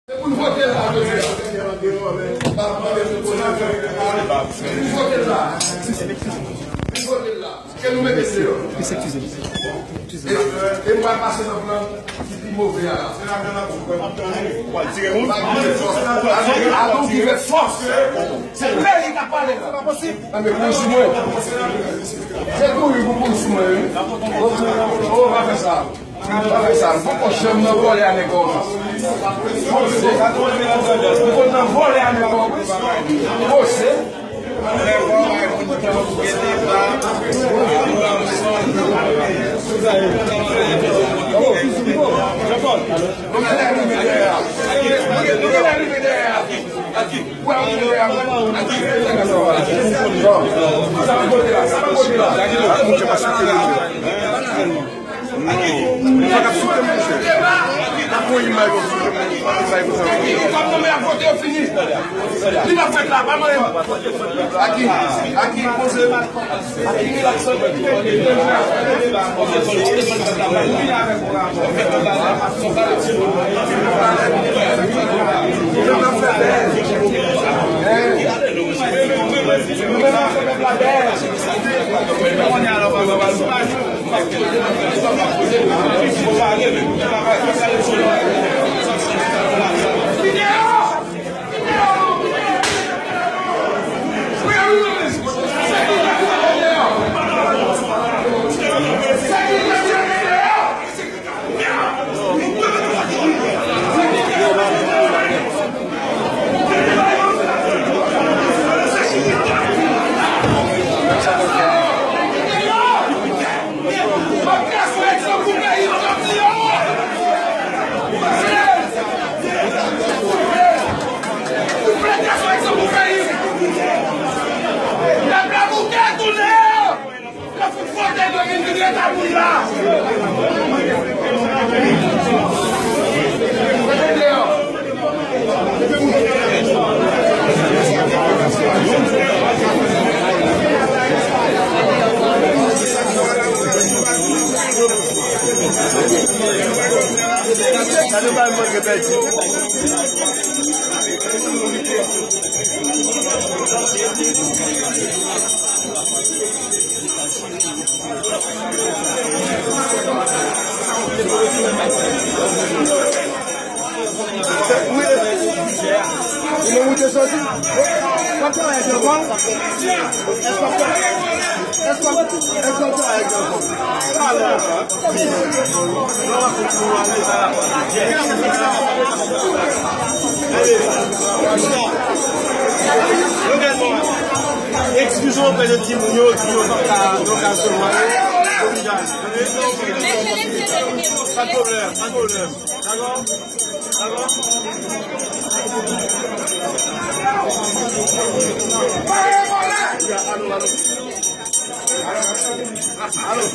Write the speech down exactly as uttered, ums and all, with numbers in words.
Se pou n vote l la, jodi a. Pa, pa, pa, pou n vote l la. Pou n vote l la. Ke nou mete l deyò. E, e m pral pase nan plan ki pi move a la. I don't give a fuck. Se peyi k ap pale la. Se pa posib. Nan men kouri sou mwen. Se kouri pou kouri sou mwen, wi. O, o, o, pa fè sa. Pa fè sa. M poko janm nan vòlè a nèg kòm. Poko nan vòlè a nèg kòm. Pose. Non, sa pa kote la, sa pa kote la. Non, nou pa ka sou tèm, monchè. N ap pran imaj pou sou tèm, imaj pou sa. Li p ap nonmen ap vote, yo fini. Li p ap fèt la, pa manyen. Aki, Aki, poze. Aki, rilaks. Yo fout vote de mil vin ret a moun la. Mete deyò. Gade bay mwen gen pèdi. Ou mwen moute soti? W ap travay avèk yon kòl? Èske w ap, èske w ap, èske w ap travay avèk yon kòl? Talè. Eskize w oprè de timoun yo, di yo pa ka, yo ka sèlman. Pa de pwoblèm, pa de pwoblèm. Dakò? Dakò? Alo, alo. Alo.